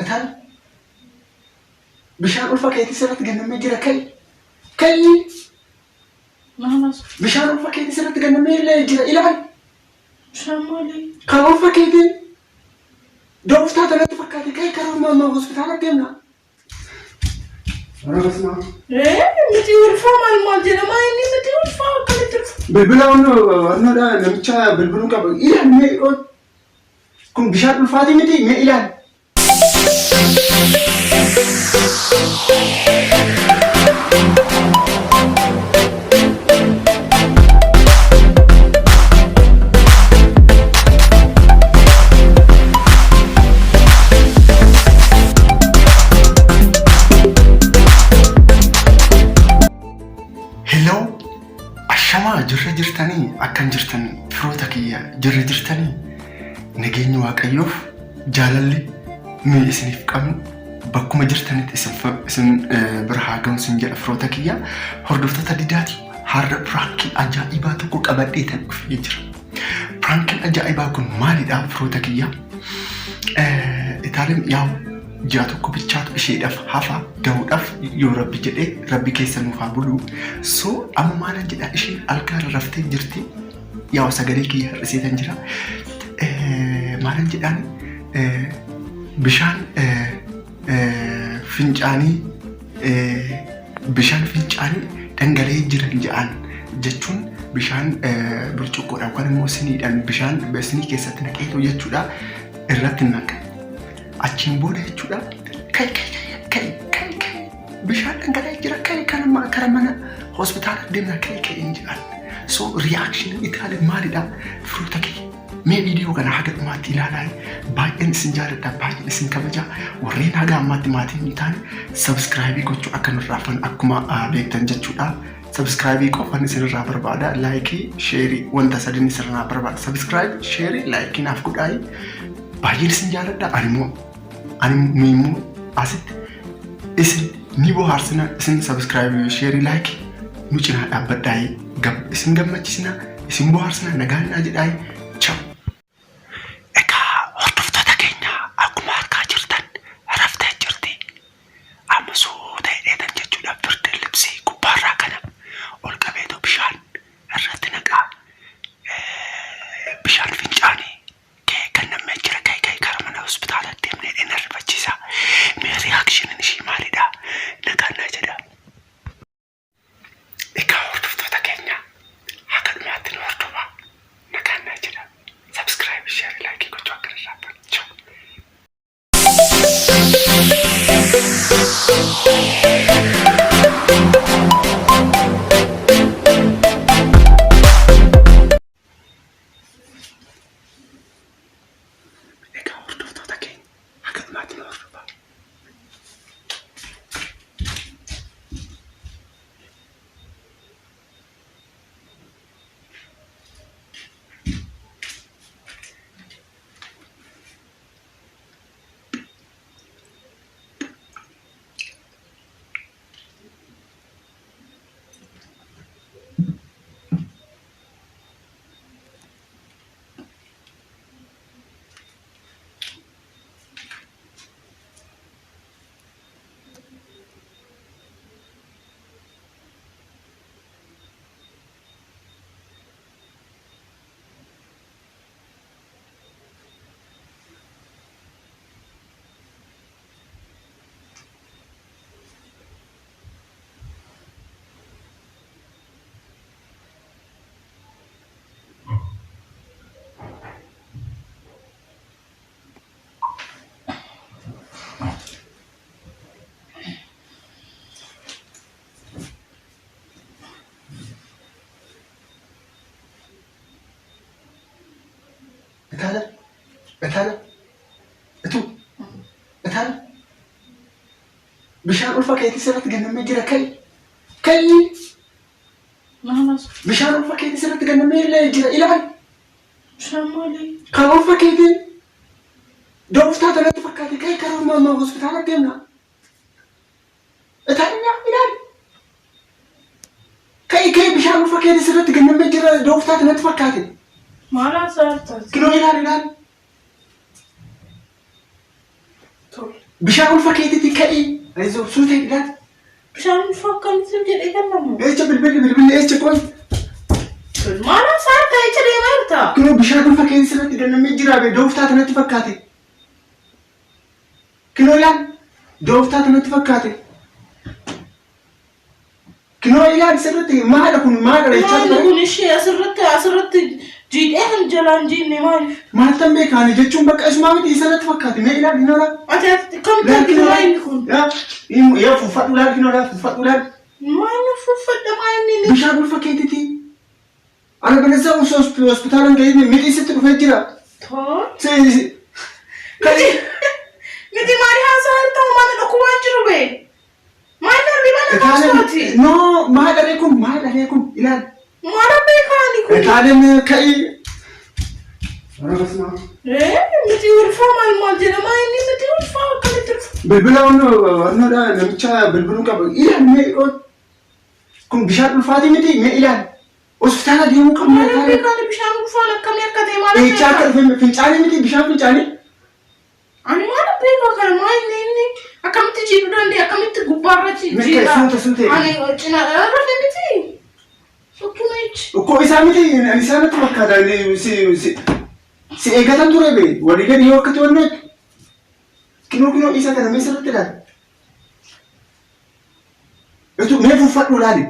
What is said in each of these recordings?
Itaal bishaan ulfa keetii sirratti gannamee jira ka'i. Ka'i. Bishaan ulfa keetii sirratti gannamee jira ilaali. Bishaan maali? Kan ulfa keetii da'uuf taate natti fakkaate ka'i karaa maama hospitaala deemna. Miti ulfaa maal maal jedhama inni miti ulfaa akkamitti ulfa? Bilbila onnoodha namicha bilbiluu qaba. Ilaali mee kun bishaan ulfaatii miti mee ilaali. Hello, ashamaa jirra jirtanii akkam jirtan firoota kiyya jirra jirtanii nageenyi waaqayyoof jaalalli nuyi isiniif qabnu bakkuma jirtanitti isin bira haa ga'u isin jedha firoota kiyya hordoftoota didaati har'a piraankii ajaa'ibaa tokko qabadhee tan dhufee jira. Piraankiin ajaa'ibaa kun maalidha firoota kiyya? Itaaleen yaa'u ji'a tokko bichaatu isheedhaaf hafa da'uudhaaf yoo rabbi jedhee rabbi keessa nuuf haa bulu. So amma maalan jedha isheen algaarra raftee jirti. Yaa'u sagalee kiyya hir'iseetan jira. Maalan jedhaan bishaan fincaanii bishaan fincaanii dhangala'ee jiran jedhaan jechuun bishaan burcuqqoodhaan yookaan immoo siniidhaan bishaan sinii keessatti naqeetu jechuudha irratti naqa. Achiin booda jechuudha kai kai kai kai kai bishaan dhangala'ee jira kai kara mana hospitaala deemna kai kai hin jedhan. So reaction Itaalii maalidha firoota kiyya. Mee viidiyoo kana haga dhumaatti ilaalaa baay'een isin jaaladha baay'een isin kabaja warreen haga ammaatti maatii hin taane sabskraayibii gochuu akka nurraa fan akkuma beektan jechuudha. Sabskraayibii qofan isinirraa barbaada laayikii sheerii wanta sadiin isinirraa barbaada sabskraayib sheerii laayikii naaf godhaayi baay'een isin jaaladha ani immoo ani nu immoo asitti isin ni bohaarsina isin sabskraayibii sheerii laayikii nu cinaa dhaabbadhaayi isin gammachisina isin bohaarsina nagaan naa jedhaayi chao. Egaa hordoftoota keenya akkuma argaa jirtan raftee jirti. Amma suuta hidheetan jechuudha birdi libsii gubbaarraa kana ol qabeetu bishaan irratti naqaa. Bishaan fincaanii kee kan nammee jira ka'e ka'e gara mana hospitaala deemnee dheena rifachiisa. Mee riyaakshiniin ishii maalidha? Nagaan naa jedha. Egaa hordoftoota keenya haga dhumaatti nu hordofaa. Nagaan naa jedha. Subscribe, share, like gochuu akka hin irraanfanne. Ciao. Egaa hordoftoota keenya haga dhumaatti nu hordofaa. Itaala, Itaala, ituu, Itaala. Bishaan ulfa keetii sirratti gannamee jira ka'i, ka'i. Bishaan ulfa keetii sirratti gannamee jira ilaali. Bishaan maali? Kan ulfa keetii da'uuf taate natti fakkaate ka'i karaa maama hospitaala deemna. Itaala ilaali. Ka'i ka'i bishaan ulfa keetii sirratti gannamee jira da'uuf taate natti fakkaate. Maal haasa'aa jirta? Kinoo ilaali ilaali. Tole. Bishaan ulfa keetiitii ka'ii. Ayizoo suutee ilaali. Bishaan ulfaa akkamitti jedhee kennamu? Eecha bilbilli bilbilli eecha qoy. Maal haasaa ta'e jedhee marta? Kunoo bishaan ulfa keessa irratti dannamee jira bee dooftaa tanatti fakkaate. Kinoo ilaali. Dooftaa tanatti fakkaate. Kinoo ilaali sirriitti maadha kun maadha jechaa Maali ture. kun ishee asirratti jiidhee kan jalaan jiidhne maaliif? Maaltan beekaani jechuun bakka isumaa miti isa natti fakkaate mee ilaali kinoo ilaali. Ati akkamitti argite maa inni kun? Yaa fuuffadhu ilaali kinoo ilaali fuuffadhu ilaali. Maal fuuffadha maa inni inni? Bishaan ulfa keetiiti. Ana bineensa osoo hospitaala hin gahin mixii sitti dhufee jira. Toon. Si Miti miti maali haasaa jirta mana dhukkubaan jiru bee? Maal darbii mana kaasooti? No maal dharee kun maal dharee kun ilaali. Maal beekaani kun? Itaaleen ka'ii. Miti ulfaa maal maal jedhama inni miti ulfaa akkamitti ulfaa? Bilbila wannoodha namicha bilbiluu qaba. Ilaali mee kun bishaan ulfaatii miti mee ilaali. Hospitaala deemuu qabna. Maal beekaani bishaan ulfaan akkamii akka ta'e maal Eechaa akka beekaa? dhufe fincaanii miti bishaan fincaanii. Ani maal beekaa kana maal inni inni akkamitti jiidhuu danda'e akkamitti gubbaarra Mirga jiidha? suuta suute. Ani cina rafe miti. Sokkuma jechi. Ukkoo isaa miti ani isaa natti fakkaata si si si eegatan ture be walii gadi yoo akkatti wannooti. Kinoo kinoo isa kana mee sirriitti ilaali. Utuu mee fuuffadhu ilaali.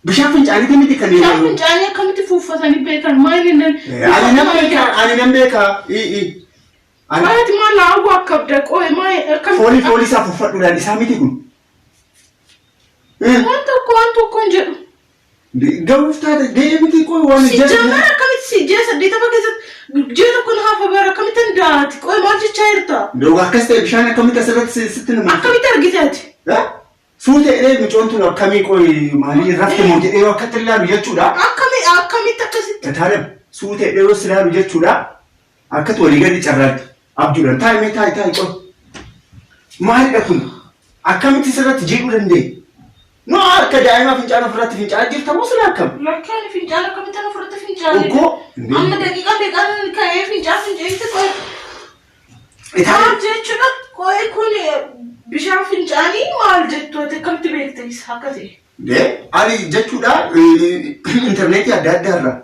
Bishaan fincaaniiti miti kan Bishaan fincaanii akkamitti fuuffatanii beekan maal inni? Ani nan beeka ani nan beeka. Ani Maati maal haawwa akka abda qooye maal akkamitti? foolii foolii isaa fuuffadhu ilaali isaa miti kun. Waan tokko hin jedhu. Gahuuf taate gahee miti qoy waan Si jaamara akkamitti si ji'a saddeetama keessatti ji'a tokko na hafa bara akkamitti hin daati qoy maal jechaa jirta? Doga akkas ta'e bishaan akkamitti asirratti sitti nama. Akkamitti argite ati? Suutee jedhee mucoon tun akkamii qoy maalii rafte moo jedhee yoo akkatti ilaalu jechuudha. Akkamitti akkasitti? Taarem suutee jedhee yoo ilaalu jechuudha. Akkatti walii gadi carraatti abjuudhaan taa'i mee taa'i taa'i qoy. Maalidha kun? Akkamitti sirratti jiidhuu danda'e? No akka daa'imaa fincaan ofirratti fincaa'aa jirta moo sila akkam? Lakkaan fincaan akkamitti ana ofirratti fincaanii? Okkoo. Amma daqiiqaa meeqaan ka'ee fincaan fincaanitti qoy. Maal jechuudha? Qoy kun bishaan fincaanii maal jettu ati akkamitti beekte isa akka ta'e? Ani jechuudha intarneetii adda addaa irraa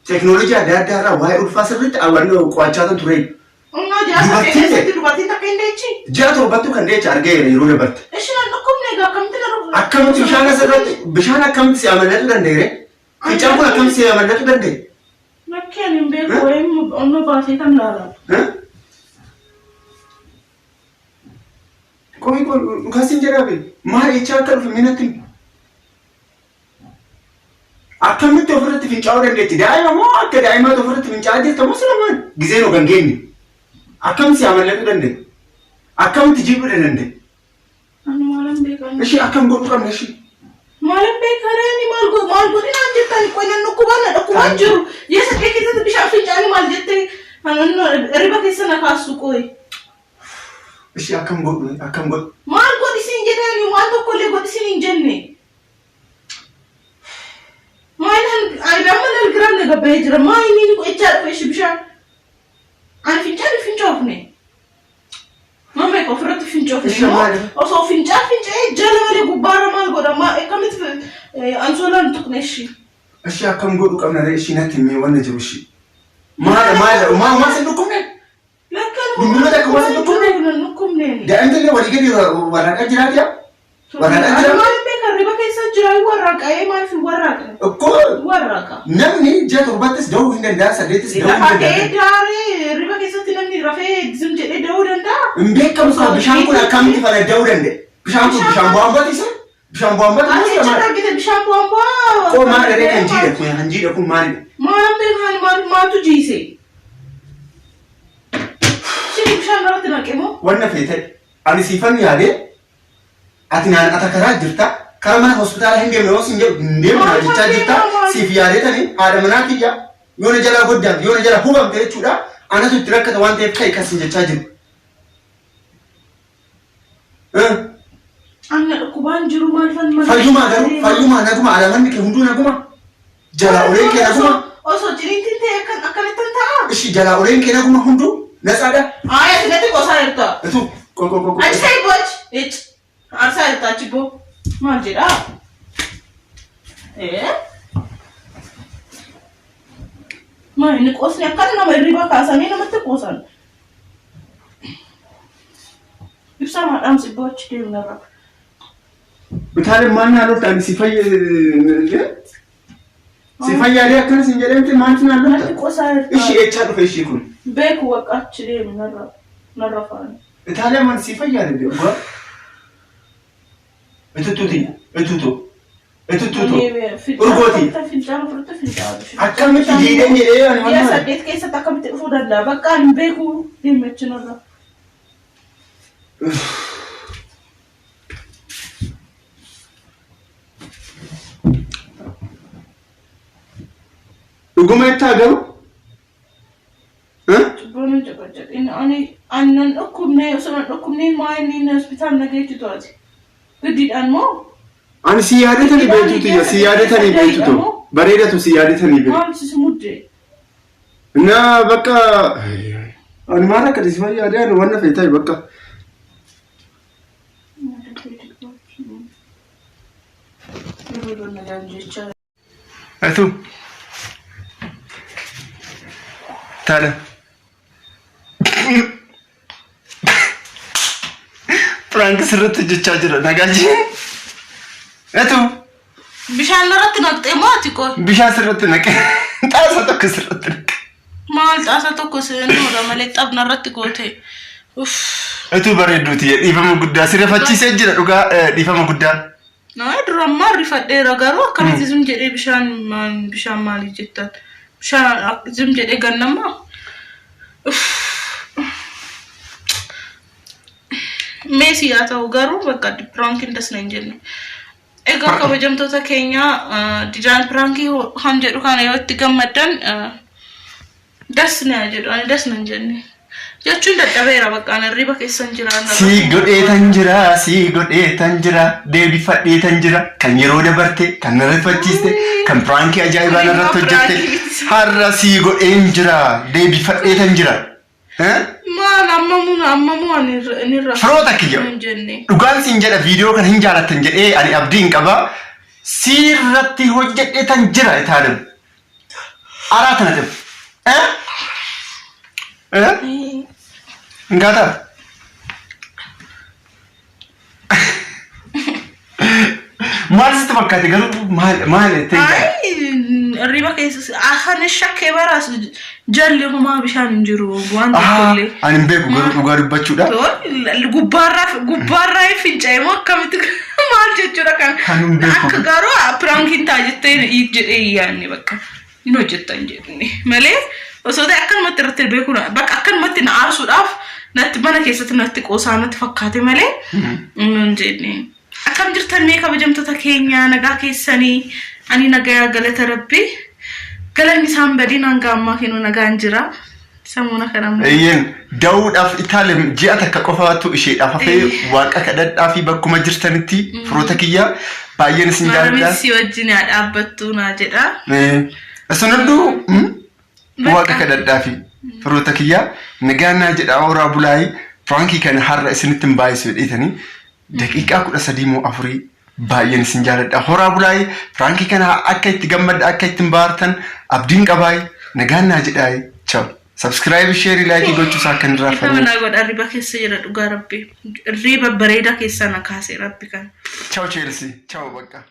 teeknooloojii adda addaa irraa waa'ee ulfaa sirriitti hawwannoo qo'achaa kan ture. Humnaa jaarsa Dubartiin keessatti dubartiin takka hin deechi. Ji'a torbattuu kan deecha argeera yeroo dabarte. Ishiin an dhukkubne egaa akkamitti na dhukkubne? Akkamitti bishaan asirratti bishaan akkamitti si amanachuu danda'e? Fincaan kun akkamitti si amanachuu danda'e? Lakkeen hin beeku wayii onnoo baasee kan laalan. Qoyi qoyi dhugaasiin jedhaa bee maal jechaa akka dhufe minatti himi. Akkamitti ofirratti fincaa'uu dandeetti? Daa'ima moo akka daa'imaatti ofirratti fincaa'aa jirta moo sila maal? Gizeen of hin geenye. Akkamitti si amallaquu danda'e? Akkamitti jibuu danda'e? Ani maalan beekan? Ishee akkam godhuu qabna ishee? Maalan beekan ani maal godhu maal godhi naan jettan qoynan dhukkubaan na dhukkubaan jiru. Yeesa kee keessatti bishaan fincaanii maal jettee riba keessa na kaasu qoy. Ishee akkam godhu akkam godhu? Maal godhi siin jedhani waan tokko illee godhi siin hin jenne. Maal ani amma nalgiraan na gabba'ee jira. Maal inni inni qo'ichaa dhufe ishi bishaan. Ani fincaan fincoofne. Maal beeka ofirratti fincoofne. Ishee maali? Osoo fincaan fincaa'ee jala malee gubbaarra maal godha? Maal akkamitti ansoolaa hin tuqne ishii. Ishee akkam godhuu qabna ree ishee natti himee wanna jiru ishee. Maal maal maal maal sin dhukkubne? Lakkaan Dubbina takka waan hin dhukkubne? hin dhukkubne. Daa'imti illee walii gadi warraaqaa jiraati yaa? Warraaqaa Ani jira? maal beeka riba keessa jira warraaqa'ee maaliif hin warraaqne? Okkoo Warraaqa. namni ji'a torbattis da'uu hin danda'a saddeettis da'uu Lafa hin ka'ee danda'a. daaree riba keessatti namni rafee zim jedhee da'uu danda'a. Hin beekamu kaa bishaan kun akkamitti fayyadamuu danda'e? Bishaan kun bishaan bu'aan isa? Bishaan bu'aan Ati bata jecha argite bishaan bu'aan bu'aa. Koo maal dharee kan jiidhe kun kan jiidhe kun maalidha? Maal beekan maal maaltu jiise? Shini bishaan irratti naqe moo? Wanna feete ani siifan yaadee ati naan ata karaa jirta kara mana hospitaala hin deemne yoo siin jedhu hin deemne Maal jechaa jirta maal? siif yaadee tani haadha manaa kiyya yoo na jalaa goddaamte yoo na jalaa hubamte jechuudha anatu itti rakkata waan ta'eef ka'i kasin jechaa jiru. Anna dhukkubaan jiru maal fan maal? Fayyumaa garuu fayyumaa naguma alamanni kee hunduu naguma jalaa oleen kee naguma Osoo jiriintiin ta'e akkan akkanatti hin ta'a. ishi jalaa oleen kee naguma hunduu natsaadha Aayi ati natti qosaa jirta. utuu Qoy qoy qoy. Achi ta'e boo achi. Icci. Aarsaa jirta achi boo. Maal jedhaa? Ee? Maal inni qoosni akkana nama hirriba kaasanii namatti qoosan. Ibsaa maa dhaamsi boo achi deemnarra. Bitaalee maal naa lolta ani si fayyadee si fayyadee akkana sin jedhee miti maaltu naa lolta? Natti qosaa jirta. Ishii eechaa dhufe ishii kun? Beeku bakka achi deemi narra narra faana. Itaalee maal si fayyade beeku? Ituttuti itutu ituttutu urgooti. Fincaan fudhatte fincaan. Akkamitti jiidheen jedhee ani Ji'a maal 8 keessatti akkamitti dhufuu danda'a? Bakka ani hin beeku deemi achi narra. Dhuguma jettaa garuu? Cubbuun hin caqacaqin. Ani ani nan dhukkubne osoo nan dhukkubne maa inni inni hospitaal na geessitu ati. Giddiidhaan moo? Ani si yaadatanii beektu tiyya si yaadatanii beektu to bareedatu si yaadatanii beektu. Maal si mudde? Na bakka ani maal akka si fayyadee ani wanna feetaa bakka. Atu. Taala. Prank sirratti hojjechaa jira. Nagaa jee. Atu. Bishaan irratti naqxee moo ati qoy? Bishaan sirratti naqe. Xaasa tokko sirratti naqe. Maal xaasa tokko seenuudha malee xabna irratti goote. Uff. Utuu bareedduuti dhiifama guddaa si rifachiisee jira dhugaa dhiifama guddaa. Naa dura ammaa rifadheera garuu akkanatti zum jedhee bishaan maal bishaan maalii jettan bishaan zum jedhee gannamaa. Uff. Meesii haa ta'u garuu bakka piraankiin das na hin jenne. Egaa kabajamtoota keenya didaan piraankii kan jedhu kana yoo itti gammaddan das na jedhu ani das na hin jenne. Jechuun dadhabeera bakka ani hirriba keessan jira. Sii godheetan jira, sii godheetan jira, deebifadheetan jira, kan yeroo dabarte, kan na rifachiiste, kan piraankii ajaa'ibaa narratti hojjette, har'a sii godheen jira, deebifadheetan jira. Maal ammamuu ammamuu ani ni rafa. Firoota kiyya. Hin jenne. Dhugaan siin jedha viidiyoo kana hin jaalattan jedhee ani abdii hin qaba. Siirratti hojjedheetan jira itaalem. Araa tana ta'e. Eh? Eh? Hin gaataa? Maal sitti fakkaate garuu maal maal jettee hin gaafne? Ayi hirriba keessa kan shakkee baraas jalli homaa bishaan hin jiru waan tokkollee. Ani hin beeku garuu dhugaa dubbachuudha. Gubbaarraa gubbaarraa fincaa'e moo akkamitti maal jechuudha kan Kan hin beeku. akka garuu piraankiin ta'a jettee jedhee hin yaadne bakka hin hojjettan jedhne malee osoo ta'e akkanumatti irratti beekuu bakka akkanumatti na aarsuudhaaf natti mana keessatti natti qoosaa natti fakkaate malee hin jenne. Akkam jirtan mee kabajamtoota keenya nagaa keessanii ani nagayaa galata rabbi galanni isaan badiin hanga ammaa kennu nagaan jira samuuna kana immoo Eeyyeen da'uudhaaf Itaalem ji'a takka qofaatu isheedhaaf hafee waaqa kadhadhaa fi bakkuma jirtanitti firoota kiyya baay'een isin Maaramiin jaalladha. si wajjin haa dhaabbattu naa jedha. Isin hunduu Bakka. waaqa kadhadhaa fi firoota kiyya nagaa naa jedha horaa bulaayii piraankii kana har'a isinitti hin baay'isu jedheetanii daqiiqaa 13 moo afurii baay'een isin jaaladha. Horaa bulaayii piraankii kana akka itti gammadda akka ittiin baartan abdiin qabaayii nagaan naa jedhaayii chaw. Subscribe, share, like gochuusaa akka hin Dhiifama irraanfanne. naa godha riba keessa jira dhugaa rabbi. Riba bareedaa keessaa na kaase rabbi kan. Chaw Chelsea. Chaw bakka.